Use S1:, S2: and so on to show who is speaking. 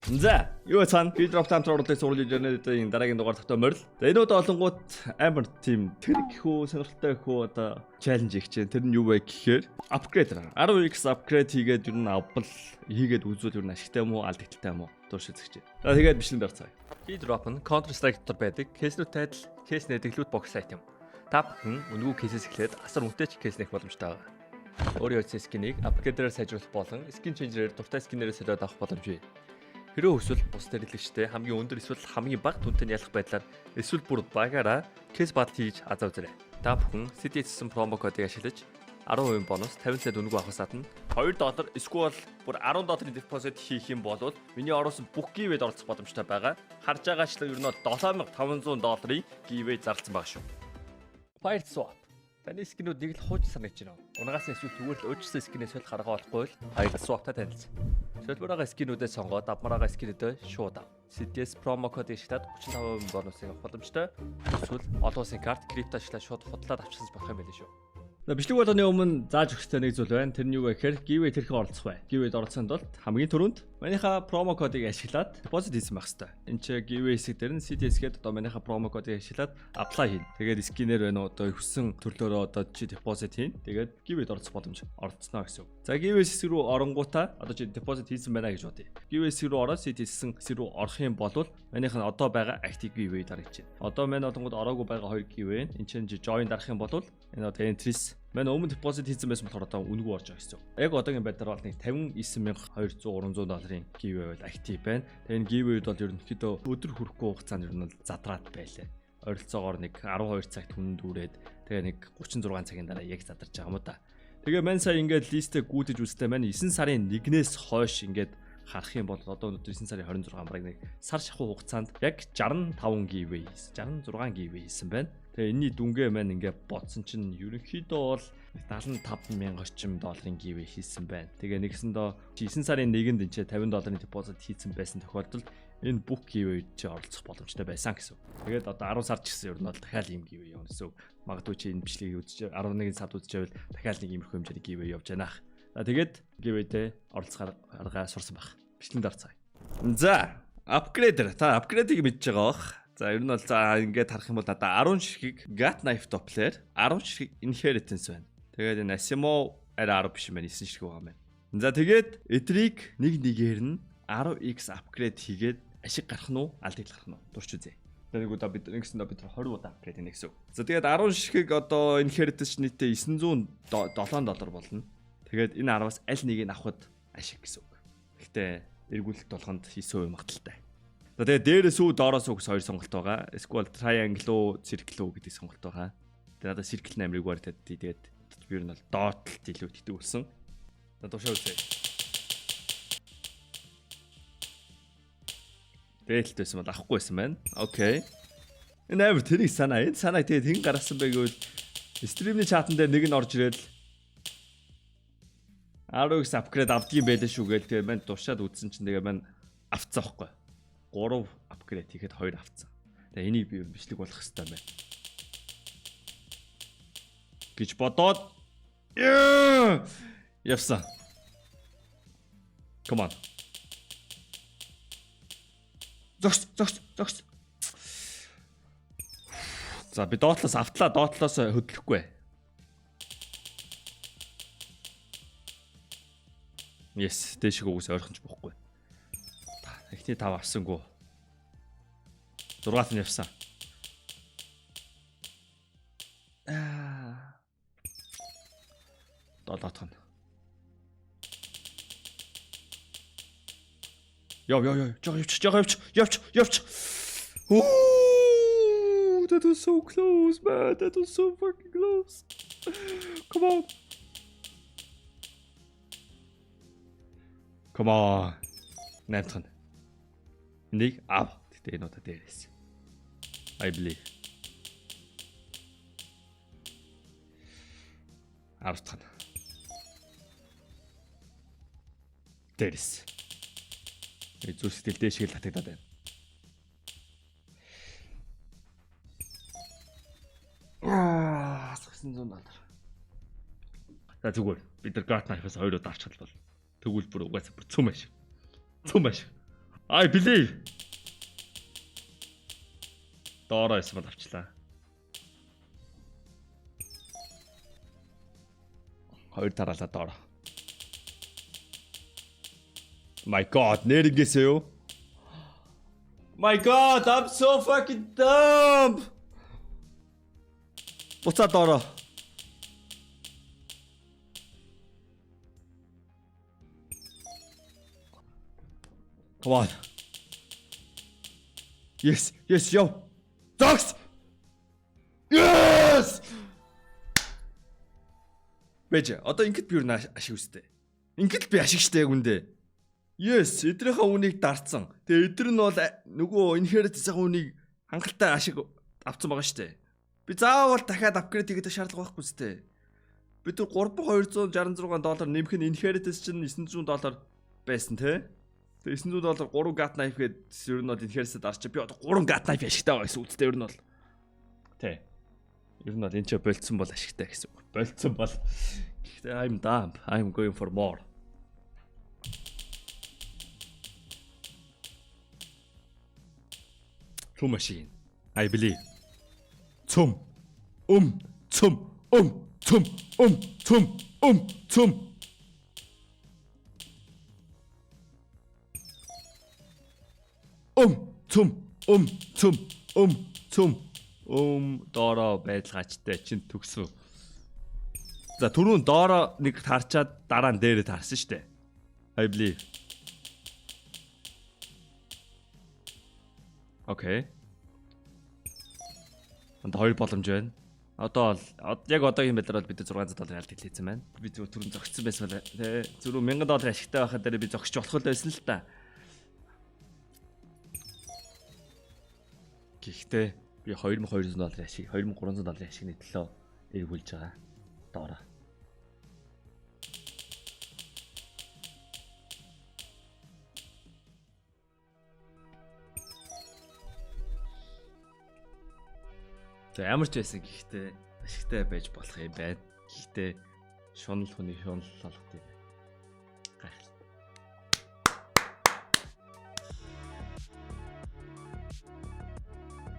S1: За, юу цаана Keydrop хамтран оруулах сурвалж интернетийн дараагийн дугаар тавтай морил. За, энэ удаа олонгууд амар тийм тэр гэхүү сонирхолтой гэхүү одоо challenge их чинь. Тэр нь юу вэ гэхээр upgrade 10x upgrade хийгээд ер нь авбал, хийгээд үзвэл ер нь ашигтай юм уу, алдагдaltaй юм уу? Турш үзэж. За, тэгээд бичлэн дарцгаая. Keydrop нь Counter Strike дотор байдаг case нүүдтэй адил case нээдэг loot box сайт юм. Та бүхэн үнэгүй case ээс эхлээд асар үнэтэй ч case нээх боломжтой байгаа. Өөрийн утасны skin ийг upgrader ээр сайжруулах болон skin changer ээр дуртай skin ээрээ солиод авах боломж бий. Хэрвээ хүсвэл бусад хэрэглэгчтэй хамгийн өндөр эсвэл хамгийн бага дүнтэй ялах байдлаар эсвэл бүр багаараа case battle хийж азаа үзээрэй. Та бүхэн CTS гэсэн promo кодыг ашиглаж 10% бонус, 50 цент үнэгүй авахаас гадна 2 доллар эсвэл бүр 10 долларын депозит хийх юм бол миний оруулсан бүх giveaway д оролцох боломжтой байгаа. Харж байгаачлан ер нь 7500 долларын giveaway зарласан байгаа шүү. Fire Swap. Таны skin үүд нэг л хууч санагдаж байна. Унгаас нь эсвэл зүгээр л өөрчлөсөн skin ээ солих арга болохгүй л Fire Swap-тай танилцсан. Солбороо skin үүдээ сонгоод авмараа skin үүдээ шууд ав. CTS promo код ашиглаад 35% бонусыг авах боломжтой. Эсвэл олон улсын карт, крипто ашиглаад шууд худлаад авчихсан болох юм байл шүү. Бичлэг болгоны өмнө зааж өгөх ёстой нэг зүйл байна. Тэр нь юу вэ гэхээр giveaway тэрхэн оролцох бай. Giveaway-д оролцохын тулд хамгийн түрүүнд манийха promo кодыг ашиглаад депозит хийсэн байх ёстой. Энд чи giveaway хэсэг дээр нь CTS гээд одоо манийха promo кодыг ашиглаад apply хийн. Тэгээд skin ээр байна уу, одоо хүссэн төрлөөрөө одоо чи депозит хийн. Тэгээд giveaway-д оролцох боломж оролцсноо гэсэн үг. За, giveaway хэсэг рүү оронгуудаа одоо чи депозит хийсэн байна гэж бодъё. Giveaway хэсэг рүү ороод CTS гэсэн хэсэг рүү орох юм бол манийх нь одоо байгаа active giveaway дарагдаж байна. Одоо манай болонгууд ороогүй байгаа хоёр giveaway. Энд чинь join дарах юм бол энэ одоо entries манай өмнө депозит хийсэн байсан болохоор одоо үнэгүй орж байгаа гэсэн. Яг одоогийн байдлаар бол нэг 59,200 300 долларын giveaway бол active байна. Тэгээ энэ giveaway-д бол ерөнхийдөө өдөр хүрэхгүй хугацаанд ер нь бол задраад байлаа. Ойролцоогоор нэг 12 цагт хүн дүүрээд, тэгээ нэг 36 цагийн дараа яг задарч байгаа юм да. Тэгээ мань сая ингээд list ээ гүйдэж үзтээ, маань 9 сарын 1-ээс хойш ингээд харах юм бол одоо өнөөдөр 9 сарын 26, бараг нэг сар шахуу хугацаанд яг 65 giveaway хийсэн. 66 giveaway хийсэн байна. Тэгээ энэний дүнгээ маань ингээд бодсон чинь ерөнхийдөө бол 75 мянга орчим долларын giveaway хийсэн байна. Тэгээ нэгсэндээ 9 сарын 1-нд энэ 50 долларын депозит хийсэн байсан тохиолдолд энэ бүх giveaway чи оролцох боломжтой байсан гэсэн. Тэгээд одоо 10 сар ч гэсэн ер нь бол дахиад ийм giveaway явна гэсэн. Магадгүй чи энэ бичлэгийг үзэж 11 сард үзчихвэл дахиад нэг иймэрхүү хэмжээний giveaway явж байна. За, тэгээд giveaway-тэй оролцох арга сурсан байх. Бичлэгэнд орцгаая. За, upgrader, та upgrade-ыг мэдж байгаа бох. За, ер нь бол за ингээд харах юм бол надад 10 ширхэг Gut Knife Doppler, 10 ширхэг Inheritance байна. Тэгээд энэ Asiimov арай 10 биш юм байна, 9 ширхэг байгаа юм байна. За, тэгээд эдрийг нэг нэгээр нь 10x upgrade хийгээд ашиг гарах нь уу, алдагдал гарах нь уу? Турш үзье. Тэгээд нэг удаа бид нэгсэндээ бид 20 удаа upgrade хийнэ гэсэн. За, тэгээд 10 ширхэг одоо Inheritance нийтдээ 907 доллар болно. Тэгээд энэ 10-аас аль нэгийг авахд ашиг гэсэн үг. Гэхдээ эргүүлэлт болгонд 9% магадлалтай. За, тэгээд дээрээс үү, доороос үү гэсэн хоёр сонголт байгаа. Эсвэл triangle уу, circle үү гэдэг сонголт байгаа. Тэгээд надад circle амирыг барьтаад, тэгээд би ер нь бол доод талд илүү итгэдэг болсон. За, тушаа үзье. Дээлт байсан бол авахгүй байсан байна. Okay. Энэ амар тэрийг санаа. Энэ санааг тэгээд хэн гаргасан бэ гэвэл stream ний chat ан дээр нэг нь орж ирээд 10x upgrade авдгийн байлаа шүү гээл, тэгээ мань туршаад үзсэн чинь тэгээ мань авцсан байхгүй. 3 upgrade хийхэд 2 авцсан. Тэгээ энийг би бичлэг болох хэрэгтэй байна гэж бодоод явсан. Come on. Зогс, зогс, зогс. За, би доотлоос автлаа, доотлоос хөдлөхгүй. Yes, дээшиг угсаа ойрхон ч бохгүй. Эхний тав авсангүй. 6-т нь явсан. Аа. Долоотх нь. Яв, яв, яв, жоо явч, жоо явч, явч, явч. Ooh, that was so close, man. That was so fucking close. Come on. Come on. Наймтах нь. Энийг ав. Гэтэ энэ удаа дээрээс. I believe. Аравтах нь. Дээрээс. Зүр сэтгэл дээшгээл татагдаад байна. Аа, 900 доллар. За, зүгээр бид нар Gut Knife-аас хоёр удаа авчихвал бол тэгвэл бүр угаасаа бүр цөм ашиг. Цөм ашиг. I believe. Доороо байсан бол авчлаа. Хоёр тараалаа доороо. My god, нэрнгээсээ юу? My god, I'm so fucking dumb. Буцаа доороо. Come on. Yes, yes, yo. Зогс. Yes! Бэж, одоо ингэж би юу ашиг үстэй. Ингэж би ашиг штэ яг үндэ. Yes, эдрийнхээ үнийг дарцсан. Тэгээ эдэр нь бол нөгөө inheritance-ийн үнийг хангалттай ашиг авцсан байгаа штэ. Би заавал дахиад upgrade хийгээд шаардлага байхгүй штэ. Би тэр 3266 доллар нэмэх нь inheritance чинь 900 доллар байсан те. Тэгээ 900 доллар 3 gut knife гээд ер нь бол inheritance дарч би одоо 3 gut knife ашигтай байгаа гэсэн үгтэй ер нь бол. Тэ. Ер нь бол энэ ч болцсон бол ашигтай гэсэн үг. Болцсон бол. Гэхдээ I'm dumb. I'm going for more. Цөм ашиг. I believe. Цөм. Цөм. Цөм. Цөм. Цөм. Цөм. Цөм. Цөм. Доороо байдалгаачтай чин төгсөв. За түрүүн доороо нэг таарчаад дараа нь дээрээ таарсан штэ. I believe. Okay. Энд хоёр боломж байна. Одоо бол яг одоогийн байдлаар бол бид 600 доллар ялт хэлээсэн байна. Би зөв түрүүн зогссон байсан бол тий зүрх 1000 доллар ашигтай байхад дээр би зогсож болох л байсан л та. Гэхдээ би 2200 долларын ашиг, 2300 долларын ашигны төлөө эргүүлж байгаа. Доороо. За ямар ч байсан гэхдээ ашигтай байж болох юм байна. Гэхдээ шунал хүний шунал болгох юм.